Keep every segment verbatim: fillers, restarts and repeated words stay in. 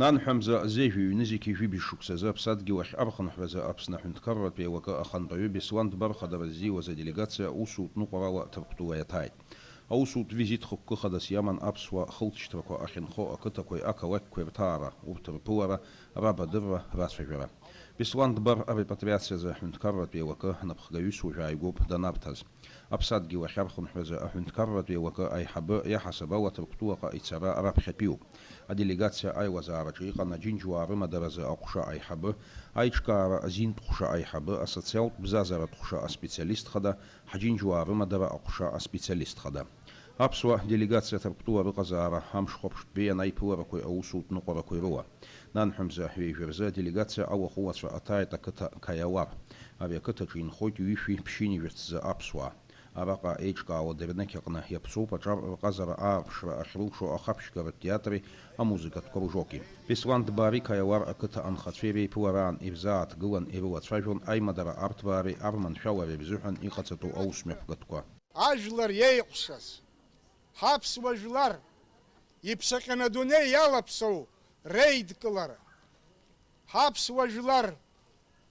Нанҳәамза, зежәҩа ҩнызқьи жәибжь шықәсазы аԥсадгьыл ахь архынҳәразы Аԥсны аҳәынҭқарратә еилакы ахантәаҩы Беслан Дбар хадара ззиуаз аделегациа усутә ныҟәарала Ҭырқәтәыла иаҭааит. Аусутә визит хықәкы хадас иаман аԥсуаа хылҵшьҭрақәа ахьынхо ақыҭақәеи ақалақьқәеи рҭаара, урҭ рԥылара, рабадырра, рацәажәара. Беслан Дбар арепатриациазы аҳәынҭқарратә еилакы напхгаҩыс уажәааигәоуп данарҭаз. Аԥсадгьыл ахь архынҳәразы аҳәынҭқарратә еилакы аиҳабы иаҳасаб ала Ҭырқәтәылаҟа ицара раԥхьатәиуп. Аделегациа аилазаараҿы иҟан аџьынџьуаа рымадаразы аҟәша аиҳабы, аиҿкаара азинтә ҟәша аиҳабы, асоциалтә бзазаратә ҟәша аспециалист хада, ҳџьынџьуаа рымадара аҟәша аспециалист хада. Аԥсуа делегациа Ҭырқәтәыла рыҟазаара амшхәаԥштәбеи анаиԥыларақәеи аусутә ныҟәарақәеи рыла. Нанҳәамза ҩажәа рзы аделегациа ауахәылацәа аҭааит ақыҭа Қаиауар. Ари ақыҭаҿы инхоит ҩышәи ԥшьынҩажәа ҵзы аԥсуаа. Араҟа еиҿкаауа дырнықь аҟны иаԥсоуп аҿар рҟазара аарԥшра ахьрылшо ахаԥшьгаратә театри амузыкатә кружоки. Беслан Дбари Қаиауар ақыҭа анхацәеи реиԥылараан ирзааҭгылан ирылацәажәон аимадара арҭбаареи арманшәалареи рзыҳәан иҟаҵатәу аусмҩаԥгатәқәа. Ажәлар иеиҟәшаз, ҳаԥсуа жәлар иԥсаҟьаны адунеи иалаԥсоу реидкылара, ҳаԥсуа жәлар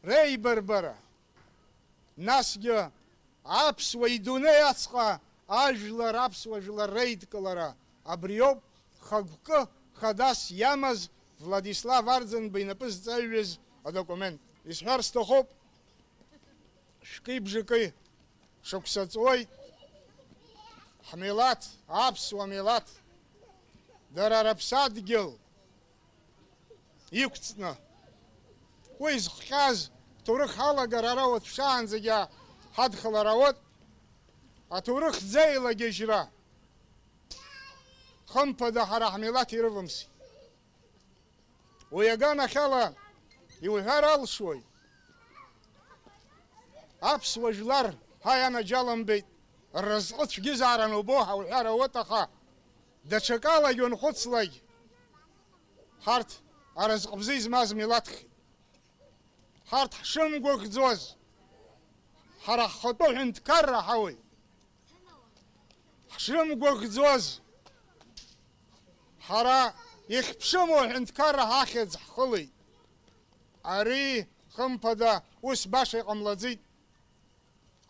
реибарбара, насгьы аԥсуа идунеи ацҟа ажәлар, аԥсуа жәлар реидкылара, абриоуп хықәкы хадас иамаз Владислав Арӡынба инапы зҵаҩыз адокумент. Исҳәар сҭахуп, шәкы-бжакы шықәса ҵуеит, ҳмилаҭ, аԥсуа милаҭ, дара рыԥсадгьыл иқәҵны, уи зыхҟьаз ҭоурых алагара ара уаҵәшаанӡагьы ҳадхалар ауеит, аҭоурых ӡеилагьежьра, хымԥада, ҳара ҳмилаҭ ирывамсит. Уи аганахьала иуҳәар алшоит, аԥсуа жәлар ҳа ианаџьалымбеит, рразҟы цәгьызааран убо ҳәа уҳәар ауеит, аха даҽакалагь уанхәыцлак, ҳарҭ аразҟ бзиа измаз милаҭхеит. Ҳарҭ ҳшымгәыӷӡоз, ҳара ҳхатәы ҳәынҭқарра ҳауеит. Ҳшымгәыӷӡоз, ҳара ихьԥшыму аҳәынҭқарра ҳахьӡ ҳхылеит. Ари, хымԥада, ус баша иҟамлаӡеит.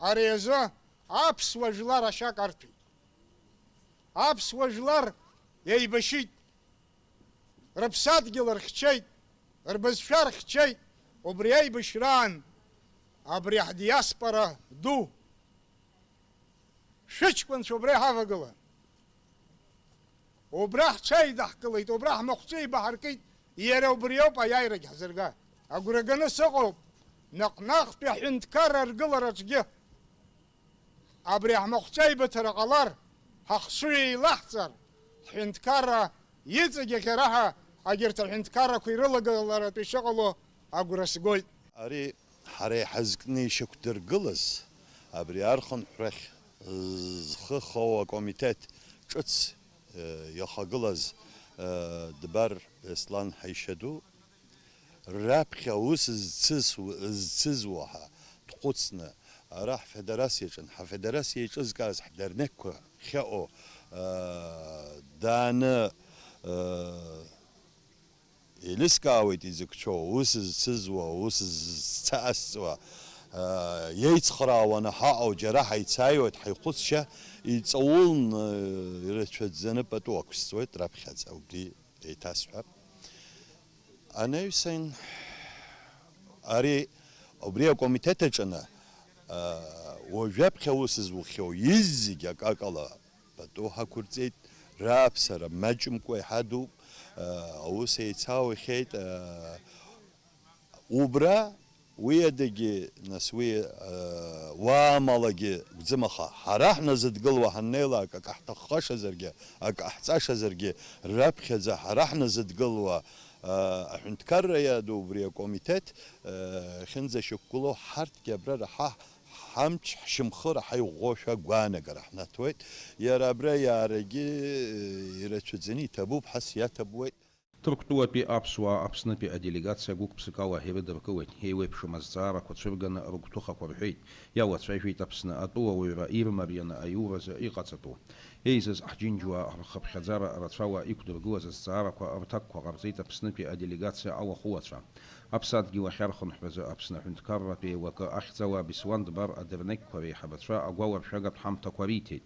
Ари азы аԥсуа жәлар ашьа карҭәеит. Аԥсуа жәлар еибашьит. Рыԥсадгьыл рхьчеит, рбызшәа рхьчеит, убри аибашьраан абри ҳдиаспора ду, шәыҷкәынцәа убра иҳавагылан. Убра ҳҽеидаҳкылеит, убра ҳмахәҿа еибаҳаркит, иара убриоуп аиааирагь ҳзырга. Агәра ганы сыҟоуп, наҟ-наҟтәи аҳәынҭқарра аргылараҿгьы. Абри ҳмахәҿа аибыҭара ҟалар, ҳахшыҩ еилаҳҵар, ҳҳәынҭқарра иҵегь ахьараҳа агьырҭ аҳәынҭқаррақәа ирылагыларатәы ишыҟало агәра сгоит. Ари ҳара иҳазкны ишьақәдыргылаз, абри архынҳәрахь зхы хоу акомитет ҿыц, э, иахагылаз, э, Дбар Беслан ҳаишьа ду, раԥхьа аус зцыз-, зцызуа ҳәа дхәыцны, ара ҳфедерациаҿын, ҳфедерациа еиҿызкааз ҳдырнекқәа ахьыҟоу, аа, дааны, аа, еилыскаауеит изықәцәоу, аус зцызуа, аус зцаасҵуа, аа, иеицхраауаны ҳаҟоу џьара ҳаицааиуеит, ҳаихәыцшьа иҵаулны, ирацәаӡаны пату ақәсҵоит раԥхьаӡа, убри еиҭасҳәап. Анаҩсан ари, убри акомитет аҿы, а, уажәаԥхьа аус зухьоу изегь акакала пату ҳақәырҵеит, раԥсара маҷымкәа иҳадуп, а, аус еицаухьеит, а, убра Уи адагьы, нас, уи, э, уаамалагьы гәӡымаха, ҳара ҳназыдгылуа ҳаннеилак, акы ҳҭаххашазаргьы, акы ҟаҳҵашазаргьы, раԥхьаӡа ҳара ҳназыдгылуа, э, аҳәынҭқарра иаду убри акомитет, э, ахьынӡашьақәгылоу ҳарҭгьы абра раҳа ҳамч, ҳшьамхы раҳа иӷәӷәоушәа агәаанагара ҳнаҭоит. Иара абра иаарагьы, э, ирацәаӡаны иҭабуп, ҳас иаҭабуеит. Ҭырқәтәылатәи аԥсуаа Аԥснытәи аделегациа гәык-ԥсыкала ирыдыркылеит, еиуеиԥшым азҵаарақәа цәырганы рыгәҭыхақәа рҳәеит, иалацәажәеит Аԥсны атәылауаҩра ирмарианы аиуразы иҟаҵатәу. Еизаз ҳџьынџьуаа рхыԥхьаӡара рацәала иқәдыргылаз азҵаарақәа рҭакқәа ҟарҵеит Аԥснытәи аделегациа ауахәылацәа. Аԥсадгьыл ахьархынҳәразы Аԥсны аҳәынҭқарратә еилакы ахьӡала Беслан Дбар адырнеқьқәа реиҳабацәа агәаларшәагатә ҳамҭақәа риҭеит.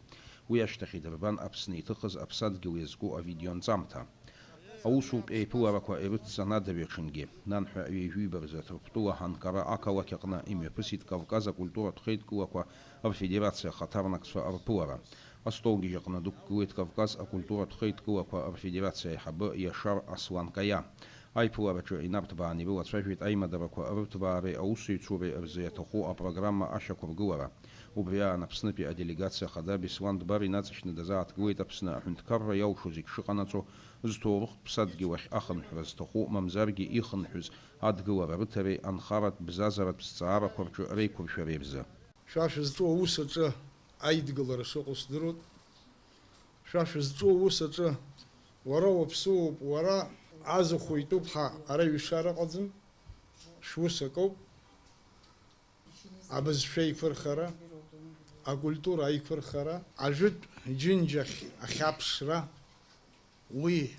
Уи ашьҭахь идырбан Аԥсны иҭыхыз аԥсадгьыл иазку авидеонҵамҭа. Аусутә еиԥыларақәа ирыцҵан адырҩаҽынгьы, нанҳәа ҩажәиба рзы Ҭырқәтәыла ҳанкара ақалақь аҟны имҩаԥысит Кавказ акультуратә хеидкылақәа рфедерациа ахаҭарнакцәа рԥылара. Астолгьежь аҟны дықәгылеит Кавказ акультуратә хеидкылақәа рфедерациа аиҳабы Иашар Аслан Каиа. Аиԥылараҿы инарҭбааны ирылацәажәеит аимадарақәа рырҭбаареи аусеицуреи рзы иаҭаху апрограмма ашьақәыргылара. Убри аан Аԥснытәи аделегациа ахада Беслан Дбар инаҵшьны дазааҭгылеит Аԥсны аҳәынҭқарра иалшо зегь шыҟанаҵо, зҭоурыхтә ԥсадгьыл ахь ахынҳәра зҭаху, мамзаргьы ихынҳәыз адгылара рыҭареи анхаратә бзазаратә зҵаарақәа рҿы реиқәыршәареи рзы. Шәа шәызҿу аус аҿы аидгылара шыҟоу здыруеит. Шәа шәызҿу аус аҿы уара уаԥсыуоуп, уара азахә уитәуп ҳәа ара ҩышара ыҟаӡам. Шәус акоуп. Абызшәа аиқәырхара, акультура аиқәырхара, ажәытә џьынџьахь ахьаԥшра, уи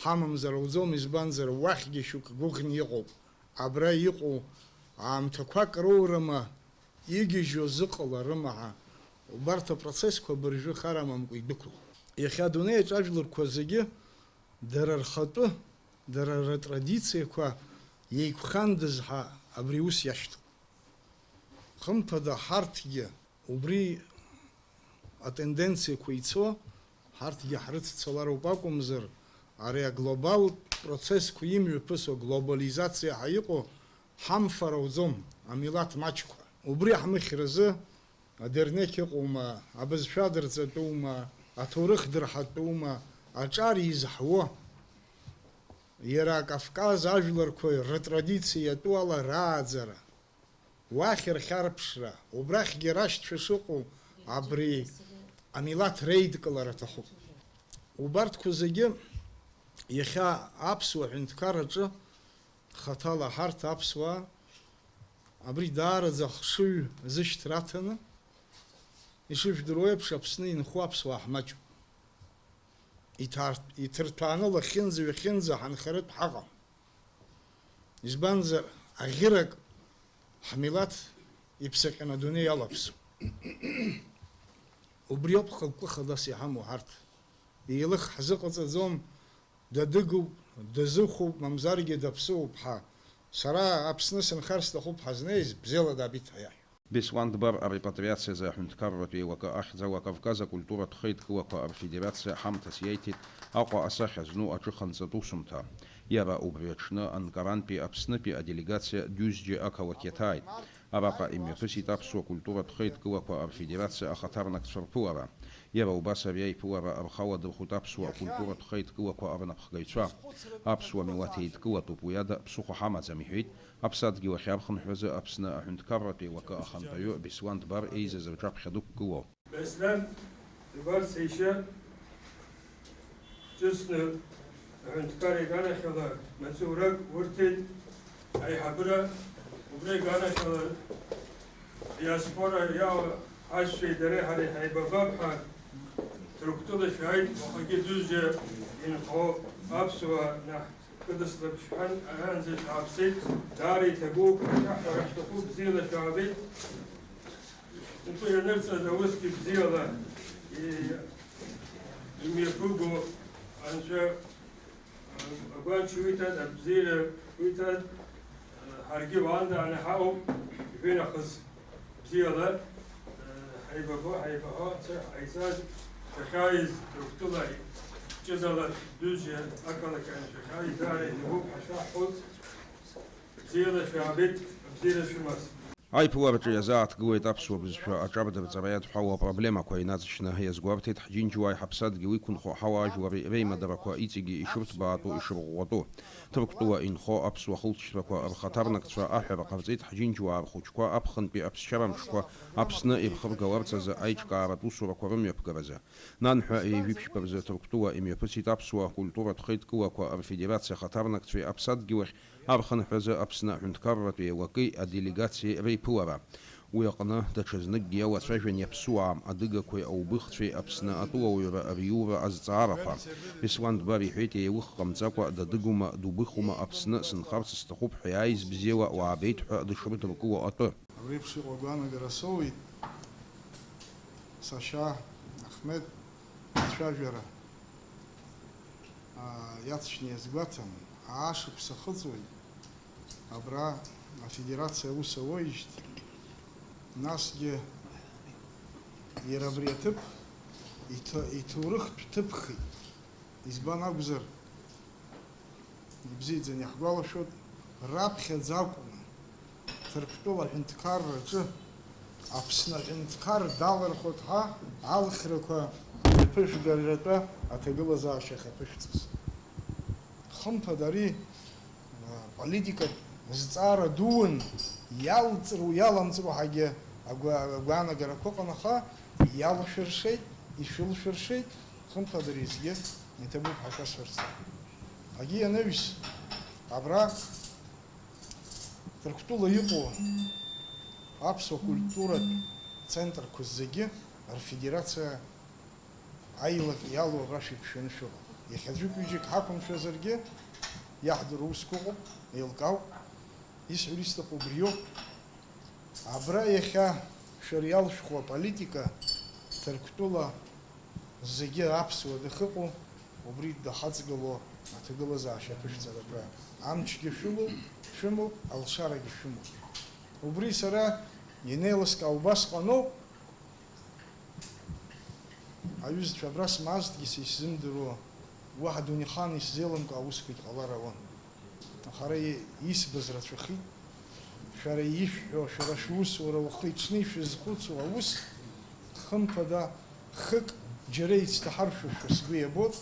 ҳамамзар ауӡом, избанзар, уахьгьы шәықәгәыӷны иҟоуп. Абра иҟоу аамҭақәак роурыма, игьежьуа зыҟаларыма ҳәа, убарҭ апроцессқәа абыржәы хар амамкәа идәықәлоит. Иахьа адунеи аҿы ажәларқәа зегьы дара рхатәы, дара рытрадициақәа еиқәхандаз ҳәа абри ус иашьҭоуп. Хымԥада, ҳарҭгьы убри атенденциақәа ицо, ҳарҭгьы ҳрыццалароуп акәымзар, ари аглобалтә процессқәа имҩаԥысуа, глобализациа ҳәа иҟоу, ҳамфар ауӡом, амилаҭ маҷқәа. Убри ҳмыхьразы адернеқь ыҟоума, абызшәа дырҵатәума, аҭоурых дырҳатәума, аҿар изаҳуа, иара Кавказ ажәларқәа рытрадициа иатәу ала рааӡара, уахь рхьарԥшра, убрахьгьы рашьцәа шыҟоу абри амилаҭ реидкылара аҭахуп. Убарҭқәа зегьы иахьа аԥсуа ҳәынҭқарраҿы хаҭала ҳарҭ аԥсуаа абри даараӡа ахшыҩ зышьҭра аҭаны, ишыжәдыруа еиԥш, Аԥсны инхо аԥсуаа ҳмаҷуп. Иҭарҭ-, иҭырҭәааны лахьынӡа-ҩахьынӡа ҳанхаратә ҳаҟам. Избанзар, аӷьырак ҳмилаҭ иԥсаҟьаны адунеи иалаԥсуп. Убриоуп хықәкы хадас иҳамоу ҳарҭ. Еилых ҳзыҟаҵаӡом, дадыгуп, дазыхәуп, мамзаргьы даԥсыуоуп ҳәа. Сара Аԥсны сынхар сҭахуп ҳәа знеиз, бзиала даабеит ҳәа иаҳәо. Беслан Дбар арепатриациазы аҳәынҭқарратә еилакы ахьӡала Кавказ акультуратә хеидкылақәа рфедерациа ҳамҭас иаиҭеит Аҟәа асахьа зну аҿыханҵатә усумҭа. Иара убри аҽны Анкарантәи Аԥснытәи аделегациа Дюзџье ақалақь иаҭааит. Араҟа имҩаԥысит аԥсуа культуратә хеидкылақәа рфедерациа ахаҭарнакцәа рԥылара. Иара убас ари аиԥылара рхы аладырхәит аԥсуа культуратә хеидкылақәа рнапхгаҩцәа. Аԥсуа милаҭ еидкылатәуп, уи ада ԥсыхәа ҳамаӡам, иҳәеит Аԥсадгьыл ахьархынҳәразы Аԥсны аҳәынҭқарратә еилакы ахантәаҩы Беслан Дбар еизаз рҿаԥхьа дықәгылоу. Беслан Дбар сеишьа ҿыцны аҳәынҭқар иганахьала маҵурак урҭеит, аиҳабыра убра иганахьала диаспора иаауа ҳашьцәеи дареи ҳареи ҳаибабап ҳәа Ҭырқәтәыла шәааит, уахагьы Дузџьа инхо аԥсуаа наҳ-, кыдыслап шәҳәан, аранӡа шәааԥсеит, даара иҭабуп, ҳара ҳтәахәы бзиала шәаабеит. Шәнапы ианырҵаз аусгьы бзиала и-, имҩаԥыго Анцәа агәач уиҭаз, абзиара уиҭаз, ҳаргьы уаандааны ҳаауп, ижәи нахыс бзиала, ҳаибабо, ҳаибаҳәо, ҳаицаз, шәахьааиз Ҭырқәтәыла ҷыдала Дузџьа ақалақь аан шәахьааиз даара иҭабуп ҳәа шәаҳҳәоз, бзиала шәаабеит, абзиара шәымаз. Аиԥылараҿы иазааҭгылеит аԥсуа бызшәа аҿардырҵара иадҳәалоу апроблемақәа, инаҵшьны иазгәарҭеит ҳџьынџьуааи ҳаԥсадгьыл иқәынхо ҳауаажәлари реимадарақәа иҵегьы ишырҭбаатәу, ишырӷәӷәатәу. Ҭырқәтәыла инхо аԥсуа хылҵшьҭрақәа рхаҭарнакцәа аҳәара ҟарҵеит ҳџьынџьуаа рхәыҷқәа аԥхынтәи аԥсшьарамшқәа Аԥсны ирхыргаларц азы аиҿкааратә усурақәа рымҩаԥгаразы. Нанҳәа ҩажәи ԥшьба рзы Ҭырқәтәыла имҩаԥысит аԥсуа культуратә хеидкылақәа рфедерациа ахаҭарнакцәеи аԥсадгьылахь архынҳәразы Аԥсны аҳәынҭқарратә еилакеи аделегациеи реиԥылара. Уи аҟны даҽазныкгьы иалацәажәан иаԥсуаа, адыгақәеи аубыхцәеи Аԥсны атәылауаҩра риура азҵаарақәа. Беслан Дбар иҳәеит, еилых ҟамҵакәа дадыгума, дубыхума Аԥсны сынхарц сҭахуп ҳәа иааиз бзиала уаабеит ҳәа дышрыдыркыло атәы. Абри еиԥш иҟоу агәаанагара соуеит, сашьа Аҳмед ацәажәара, аа, иаҵшьны иазгәаҭан, аашықәса ахыҵуеит абра афедерациа аус ауеижьҭеи, насгьы иара абри аҭыԥ иҭ-, иҭоурыхтә ҭыԥхеит. Избан акәзар, ибзиаӡаны иаҳгәалашәоит, раԥхьаӡа акәны Ҭырқәтәыла аҳәынҭқарраҿы Аԥсны аҳәынҭқар далырхуеит ҳәа алхрақәа иаԥышәгаратәы аҭагылазаашьа ахьаԥышәҵаз. Хымԥада ари, а, политикатә зҵаара дуун, иалҵру, иаламҵру ҳәагьы агәа-, агәаанагарақәа ыҟан, аха иалшәыршеит, ишәылшәыршеит, хымԥада ари зегьы иҭабуп ҳәа шәасҳәарц сҭахуп. Агьи анаҩс, абра Ҭырқәтәыла иҟоу аԥсуа культуратә центрқәа зегьы рфедерациа аилак иалоу абра шәиқәшәаны шәыҟоуп. Иахьа ӡәык-ҩыџьак ҳақәымшәазаргьы, иаҳдыруа усқәа ыҟоуп, еилкаауп. Исҳәар исҭаху убриоуп. Абра иахьа шәара иалшәху аполитика Ҭырқәтәыла зегьы аԥсуа дахьыҟоу, убри дахаҵгылоу аҭагылазаашьа аԥышәҵарақәа амчгьы шәымоуп, шәымоуп, алшарагьы шәымоуп. Убри сара инеилыскаа убасҟаноуп, аҩызцәа абра смаазҭгьы са исзымдыруа, уаҳа дунеихаан исзеилымкаа аусқәагь ҟалар ауан. Аха ара исбаз рацәахеит. Шәара ишәҳәо, шәара шәусура уахи-ҽни шәызхәыцуа аус, хымԥада, хык џьара ицҭаҳаршәышәа сгәы иабоит,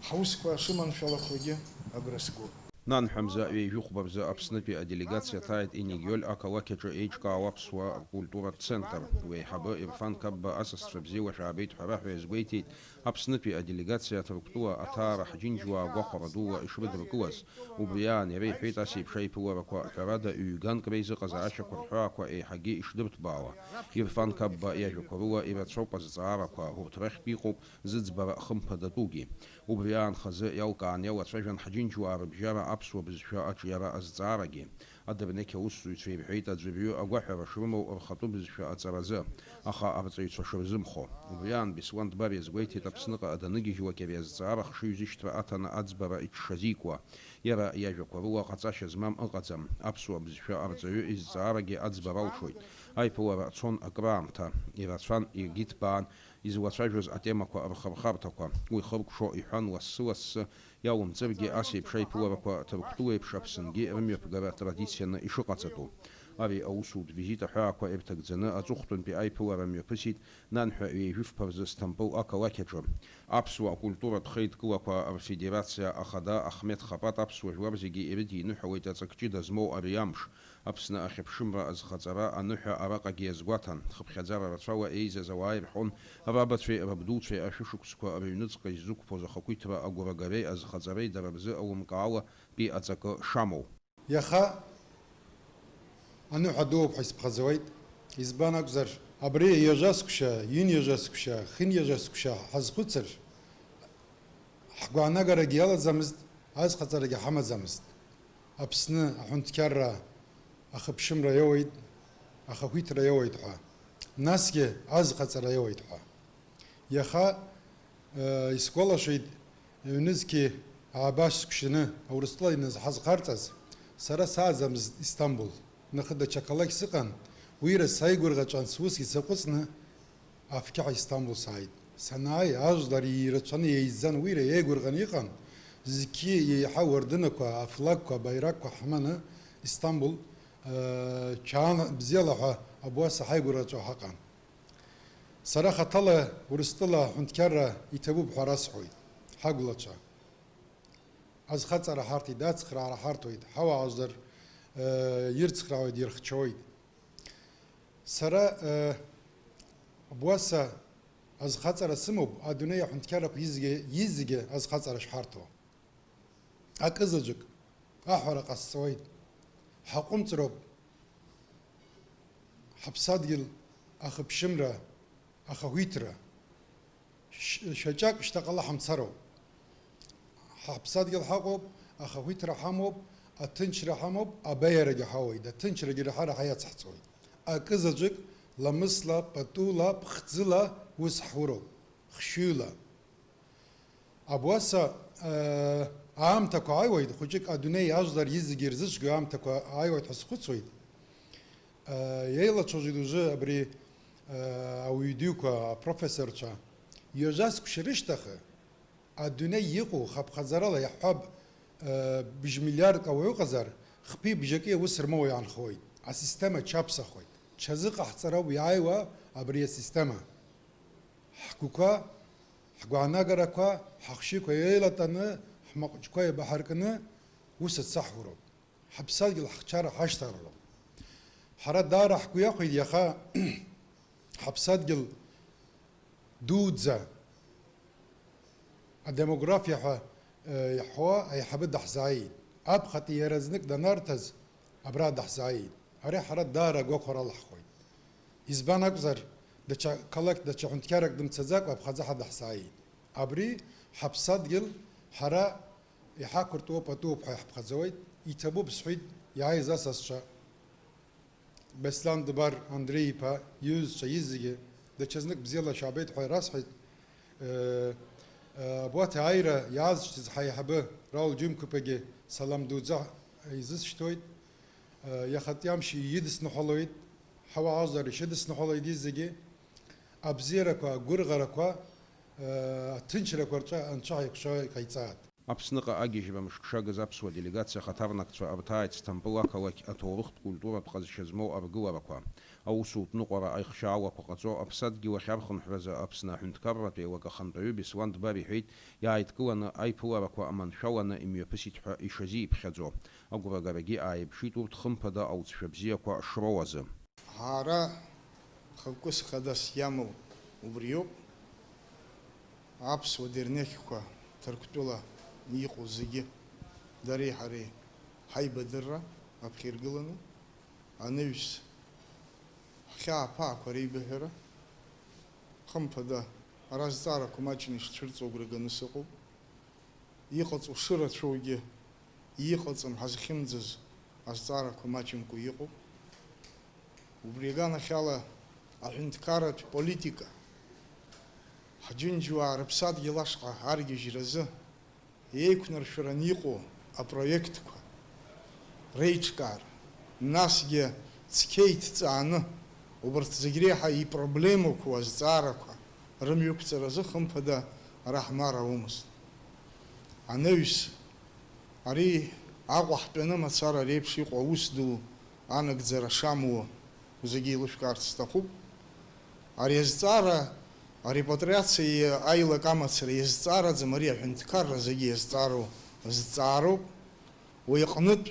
ҳусқәа шыманшәалақәагьы агәра сгоит. Нанҳәа мза ҩажәихәба рзы Аԥснытәи аделегациа ҭааит Инегиоль ақалақь аҿы еиҿкаау аԥсуа ркультуратә центр. Уи аиҳабы Ирфан Қапба асасцәа бзиала шәаабеит ҳәа раҳәа иазгәеиҭеит Аԥснытәи аделегациа Ҭырқәтәыла аҭаара ҳџьынџьуаа гәахәара дула ишрыдыркылаз. Убри аан иара иҳәеит ас еиԥш аиԥыларақәа, ҳәарада, ҩ-ганк реизыҟазаашьақәа рҳәаақәа еиҳагьы ишдырҭбаауа. Ирфан Қапба иажәақәа рыла ирацәоуп азҵаарақәа, урҭ рахьтә иҟоуп зыӡбара хымԥадатәугьы. Убри аан хазы иалкаан иалацәажәан ҳџьынџьуаа рыбжьара аԥсуа бызшәа аҿиара азҵаарагьы. Адырнеқь аусзуҩцәа ирҳәеит аӡәырҩы агәаҳәара шрымоу рхатәы бызшәа аҵаразы, аха арҵаҩцәа шырзымхо. Убри аан Беслан Дбар иазгәеиҭеит Аԥсныҟа даныгьежьлак ари азҵаара хшыҩзышьҭра аҭаны аӡбара иҽшазикуа. Иара иажәақәа рыла ҟаҵашьа змам ыҟаӡам, аԥсуа бызшәа арҵаҩы изҵаарагьы аӡбар алшоит. Аиԥылара цон акраамҭа, ирацәан, егьи ҭбаан излацәажәоз атемақәа рхырхарҭақәа. Уи хыркәшо иҳәан лассы-лассы, иалымҵыргьы ас еиԥш аиԥыларақәа Ҭырқәтәылеиԥш Аԥсынгьы рымҩаԥгара традицианы ишыҟаҵатәу. Ари аусутә визит аҳәаақәа ирҭагӡаны аҵыхәтәантәи аиԥылара мҩаԥысит нанҳәа ҩажәифба рзы Сҭампыл ақалақь аҿы. Аԥсуа акультуратә хеидкылақәа рфедерациа ахада Ахмеҭ Хапат аԥсуа жәлар зегьы ирыдиныҳәалеит аҵак ҷыда змоу ари амш. Аԥсны ахьыԥшымра азхаҵара аныҳәа араҟагьы иазгәаҭан, хыԥхьаӡара рацәала еизаз ауаа ирҳәон, рабацәеи рабдуцәеи ашәышықәсқәа рыҩныҵҟа иззықәԥоз ахақәиҭра агәрагареи азхаҵареи дара рзы алымкаалатәи аҵакы шамоу. Иаха аныҳәа дууп ҳәа исԥхьаӡауеит. Избан акәзар, абри ҩажәа сқәшьа, ҩынҩажәа сқәшьа, хынҩажәа сқәшьа ҳазхәыцыр, ҳгәаанагарагьы иалаӡамызт, азхаҵарагьы ҳамаӡамызт. Аԥсны аҳәынҭқьарра ахыԥшымра иоуеит, ахақәиҭра иоуеит ҳәа, насгьы азхаҵара иоуеит ҳәа. Иаха, э, исгәалашәеит, ҩнызқьи ааба сқәшьаны Аурыстәыла иназҳазхарҵаз, сара сааӡамызт Истамбул, нахыда даҽа қалақь сыҟан, уира саигәырӷьаҵәан, сусгьы саҟәыҵны, Афқьаҳ Истамбул сааит. Санааи, ажәлар ирацәаны еизан, уира еигәырӷьаны иҟан. Зқьи еиҳа уардынақәа, афлагқәа, абаираққәа ҳманы Истамбул Чаан бзиала ҳәа абуаса ҳаигәырраҿы ҳаҟан. Сара хаҭала Урыстәыла аҳәынҭқарра иҭабуп ҳәа расҳәоит, ҳагәлацәа. Азхаҵара ҳарҭеит, ацхраара ҳарҭоит, ҳауаажәлар, э, ирцхраауеит, ирхьчоит. Сара, э, абуаса азхаҵара сымоуп, адунеи аҳәынҭқаррақәа изегьы, изегьы азхаҵара шҳарҭо. Акызаҵәык аҳәара ҟасҵоит. Ҳаҟәымҵроуп ҳаԥсадгьыл ахыԥшымра, ахақәиҭра. Ш-, шьаҿак шьҭаҟала ҳамцароуп. Ҳаԥсадгьыл ҳаҟоуп, ахақәиҭра ҳамоуп, аҭынчра ҳамоуп, абеиарагьы ҳауеит, аҭынчрагьы раҳа-раҳа иацҳҵоит. Акызаҵәык ламысла, патула, ԥхӡыла ус ҳуроуп, хшыҩла. Абуаса, э, аамҭақәа ааиуеит, хәыҷык адунеи ажәлар изегьы ирзыцәгьоу аамҭақәа ааиуеит ҳәа схәыцуеит. Э, еилацәажәеит уажәы абри, э, ауаҩы дуқәа, апрофессорцәа. Ҩажәа сқәшәа рышьҭахь, адунеи иҟоу хыԥхьаӡарала иаҳҳәап, э, бжь миллиардк ауаҩы ыҟазар, хԥеи бжаки аус рмоуа иаанхоит. Асистема чаԥсахоит. Чазыҟаҳҵароуп иааиуа абри асистема. Ҳгәқәа, ҳгәаанагарақәа, ҳахшыҩқәа еилатәаны, ҳмаҟҿқәа еибаҳаркны, ус ацаҳуроуп. Ҳаԥсадгьыл ҳхчара ҳашьҭалароуп. Ҳара даара ҳгәы иахәеит иаха ҳаԥсадгьыл дуӡӡа адемографиа ҳәа, э, иаҳауа аиҳабы даҳзааит. Аԥхьатәи иара знык данарҭаз абра даҳзааит. Ари ҳара даара агәахәара алаҳхуеит. Избан акәзар, даҽа қалақь, даҽа ҳәынҭқаррак дымцаӡакәа аԥхьаӡа ҳадаҳзааит. Абри ҳаԥсадгьыл ҳара иҳақәыртуа патуп ҳәа иаҳԥхьаӡауеит, иҭабуп, сҳәеит, иааиз асасцәа, Беслан Дбар Андреи-иԥа, иҩызцәа, изегьы, даҽазнык бзиала шәаабеит ҳәа расҳәеит. Э, э, абуаҭ ааира иаазшьҭыз ҳаиҳабы Раул Џьынқәиԥагьы салам дуӡӡа изысшьҭоит. Э, иахатәи амш идысныҳәалоит, ҳауаажәлар ишьыдысныҳәалоит изегьы. Абзиарақәа, агәырӷьарақәа, э, аҭынчрақәа рҿы Анцәа ҳаиқәшәа иҟаиҵааит. Аԥсныҟа агьежьра мышк шагыз аԥсуа делегациа ахаҭарнакцәа рҭааит Сҭампыл ақалақь аҭоурыхтә культуратә ҟазшьа змоу аргыларақәа. Аусутә ныҟәара аихшьаалақәа ҟаҵо аԥсадгьыл ахь архынҳәразы Аԥсны аҳәынҭқарратә еилак ахантәаҩы Беслан Дбар иҳәеит, иааидкыланы аиԥыларақәа аманшәаланы имҩаԥысит ҳәа ишазиԥхьаӡо. Агәрагарагьы ааирԥшит урҭ хымԥада алҵшәа бзиақәа шроуазы. Ҳара хықәкыс хадас иамоу убриоуп. Аԥсуа дернеқьқәа Ҭырқәтәыла иҟоу зегьы дареи ҳареи ҳаибадырра аԥхьа иргыланы, анаҩс ҳхьаа-ԥаақәа реибыҳәара, хымԥада, ара азҵаарақәа маҷны ишцәырҵуа агәра ганы сыҟоуп. Иҟаҵоу шырацәоугьы иҟаҵам ҳазхьымӡаз азҵаарақәа маҷымкәа иҟоуп. Убри аганахьала аҳәынҭқарратә политика, ҳџьынџьуаа рыԥсадгьыл ашҟа аргьежьразы еиқәнаршәаран иҟоу апроектқәа реиҿкаара, насгьы цқьа иҭҵааны убарҭ зегь реиҳа ипроблемақәоу азҵаарақәа рымҩықәҵаразы хымԥада ара ҳмаар аумызт. Анаҩс, ари Аҟәа ҳтәаны мацара реиԥш иҟоу аус ду анагӡара шамуа зегьы еилышәкаарц сҭахуп. Ари азҵаара, арепатриациеи аилак амацареи иазҵаараӡам, ари аҳәынҭқарра зегьы иазҵаароу зҵаароуп. Уи аҟнытә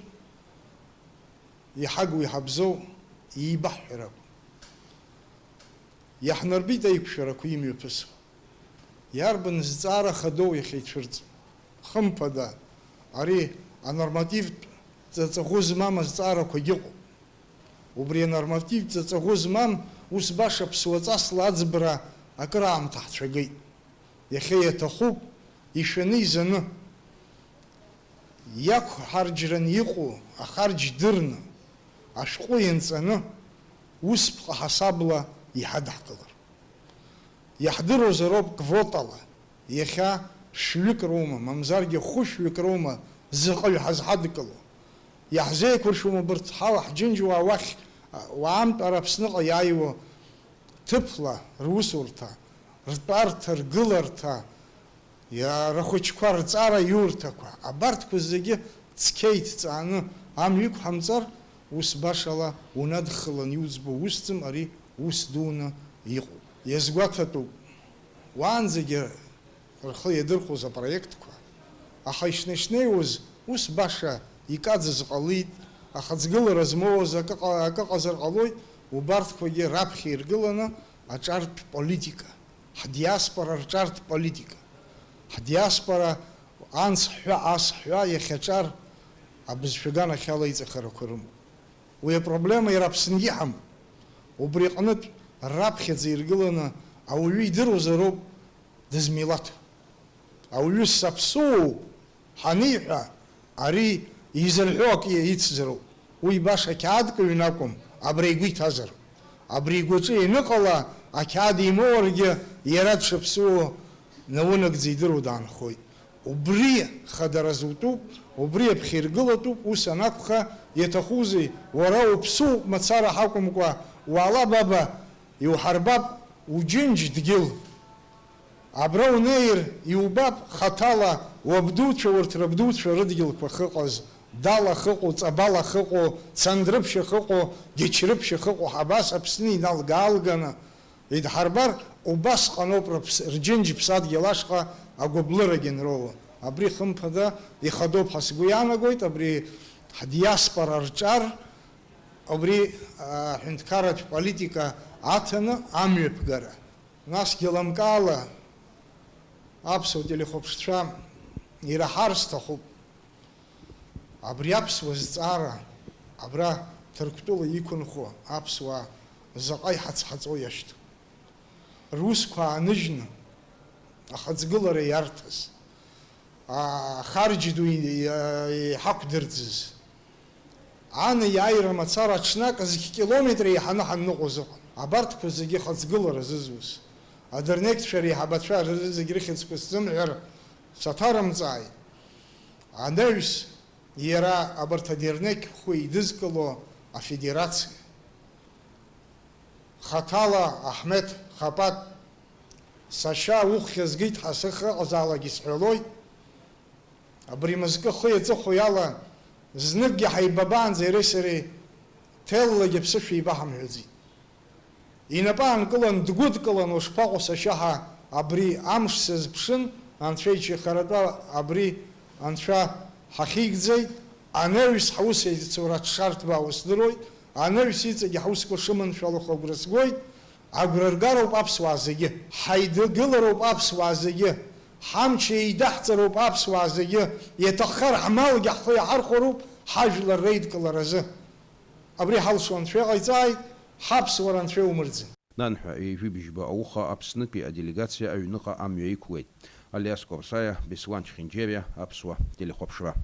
иҳагу иҳабзоу еибаҳҳәарақәа. Иаҳнарбеит аиқәшәарақәа имҩаԥысуа. Иарбан зҵаара хадоу иахьа ицәырҵ? Хымԥада, ари анормативтә ҵаҵӷәы змам азҵаарақәагь ыҟоуп. Убри анормативтә ҵаҵӷәы змам, ус баша ԥсуаҵасла аӡбара акыраамҭа ҳцәагеит. Иахьа иаҭахуп ишәаны-изаны, иақәҳарџьраны иҟоу ахарџь дырны, ашәҟәы ианҵаны, усԥҟа ҳасабла иҳадаҳкылар. Иаҳдыруазароуп квотала, иахьа шәҩык роума, мамзаргьы хәышәҩык роума заҟаҩ ҳазҳадкыло. Иаҳзеиқәыршәом убарҭ ҳала ҳџьынџьуаа уахь, уаантәара Аԥсныҟа иааиуа ҭыԥла русурҭа, ртәарҭа, ргыларҭа, иа-, рахәыҷқәа рҵара иурҭақәа, абарҭқәа зегьы цқьа иҭҵааны амҩа иқәҳамҵар, Ус башала унадхалан иуӡбо усӡам, ари ус дуны иҟоуп. Иазгәаҭатәуп, уаанӡагьы рхы иадырхәоз апроектқәа, аха ишнеи-шнеиуаз ус баша икаӡаз ҟалеит, ахаҵгылара змоуаз акы ҟа-, акы ҟазар ҟалоит, убарҭқәагьы раԥхьа иргыланы аҿартә политика, ҳдиаспора рҿартә политика, ҳдиаспора анс ҳәа, ас ҳәа иахьаҿар абызшәа аганахьала иҵахарақәа рымоуп. Уи апроблема иара Аԥсны иҳамоуп. Убри аҟнытә раԥхьаӡа иргыланы ауаҩы идыруазароуп дызмилаҭу. Ауаҩы саԥсуоуп ҳаниҳәа, ари изырҳәо акы ицзароуп. Уи баша ақьаадк ҩны акәым, абри игәы иҭазар. Абри игәаҿы ианыҟала, ақьаад имоуаргьы, иара дшаԥсуо наунагӡа идыруа даанхоит. Убри хадара зутәуп, убри аԥхьа иргылатәуп, ус анакәха, иаҭахузеи, уара уԥсуоуп мацара ҳакәымкәа, уаала баба, иуҳарбап уџьынџь дгьыл. Абра унеир, иубап, хаҭала уабдуцәа, урҭ рабдуцәа рыдгьылқәа ахьыҟаз, Дала ахьыҟоу, Ҵабал ахьыҟоу, Цандрыԥшь ахьыҟоу, Гьачрыԥшь ахьыҟоу, абас Аԥсны иналга-аалганы, идҳарбар, убасҟаноуп рыԥс-, рџьынџь-ԥсадгьыл ашҟа агәыблырагь анроуа. Абри, хымԥада, ихадоуп ҳәа сгәы иаанагоит, абри ҳдиаспора рҿар, абри, а, аҳәынҭқарратә политика аҭаны амҩаԥгара. Насгьы лымкаала аԥсуа телехәаԥшцәа ираҳар сҭахуп. Абри аԥсуа зҵаара, абра Ҭырқәтәыла иқәынхо аԥсуаа заҟа иҳацҳаҵо иашьҭоу. Русқәа ааныжьны, ахаҵгылара иарҭаз, ахарџь ду иҳақәдырӡыз, анеиааира мацара ҽнак зқь километр еиҳаны ҳанныҟәоз ыҟан. Абарҭқәа зегьы хаҵгылара зызуз, адырнеқьцәа реиҳабацәа зегь рыхьӡқәа сзымҳәар саҭарымҵааит. Анаҩс иара абарҭ адернеқь хәы идызкыло афедерациа. Хаҭала Аҳмеҭ Хапат, сашьа, уххь згеит ҳәа сыхраҟазаалак исҳәалоит. Абри мызкы хи аҵыхәеи ала, зныкгьы ҳаибабаанӡа иареи сареи ҭеллагьы ԥсышәа еибаҳамҳәаӡеит. Инапы аанкылан, дгәыдкылан, ушԥаҟоу, сашьа, ҳәа абри амш сазԥшын, анцәа иччахаратәа абри анцәа ҳахьигӡеит, анаҩс ҳус еицура дшарҭбаауа сдыруеит, анаҩс иҵегьы ҳусқәа шыманшәалахо агәра сгоит, агәра ргароуп аԥсуаа зегьы, ҳаидгылароуп аԥсуаа зегьы, ҳамч еидаҳҵароуп аԥсуаа зегьы, иаҭаххар ҳмалгьы ҳхы иаҳархәароуп ҳажәлар реидкыларазы. Абри ҳалшо анцәа иҟаиҵааит, ҳаԥсуара анцәа иумырӡын. Нанҳәа ҩажәи бжьба ауха Аԥснытәи аделегациа аҩныҟа амҩа иқәлеит. Алиас Кобсаиа, Беслан Чхинџьериа, Аԥсуа телехәаԥшра.